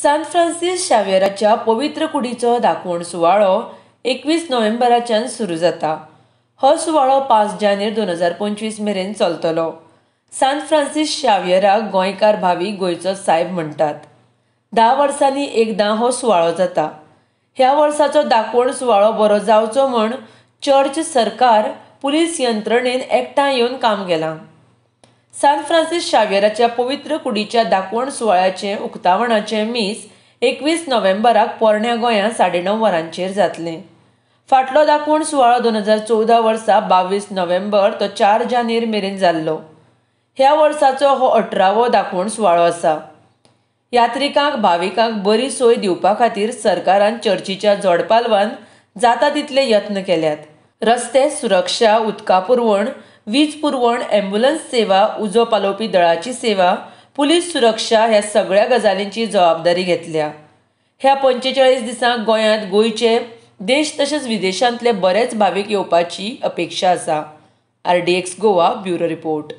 सांत फ्रांसीस शाव्येराच्या पवित्र कुडीचो दाखवण सुवाळो 21 नोव्हेंबराच्यान सुरू जाता. हो सुवाळो 5 जानेर 2025 मेरेन चलतलो. सांत फ्रांसीस शाव्येराक गोंयकार भावीक गोंयचो सायब म्हणटात. 10 वर्सांनी एकदां हो सुवाळो जाता. ह्या वर्साचो दाखवण सुवाळो बरो जावचो म्हूण चर्च, सरकार, पुलीस यंत्रणेन एकठांय येवन काम केलां. सांत फ्रांसीस शाव्येराच्या पवित्र कुडीच्या दाखवण सुवाळ्याचें उक्तावणाचें मीस 21 नोव्हेंबराक पोरण्या गोंयांत 9:30 वरांचेर जातलें. फाटलो दाखवण सुवाळो 2014 वर्सा 22 नोव्हेंबर तो 4 जानेर मेरेन जाल्लो. ह्या वर्साचो हो 18वो दाखवण सुवाळो आसा. यात्रिकांक, भाविकांक बरी सोय दिवपा खातीर सरकारान चर्चीच्या जोडपालवान जाता तितले यत्न केल्यात. रस्ते सुरक्षा, उदका पुरवण, वीज पुरवण, ॲम्ब्युलन्स सेवा, उजो पालोवपी दळाची सेवा, पुलीस सुरक्षा ह्या सगळ्या गजालींची जबाबदारी घेतल्या. ह्या 45 दिसांक गोंयांत गोंयचे, देश तशेंच विदेशांतले बरेच भावीक येवपाची अपेक्षा आसा. RDX Goa bureau report.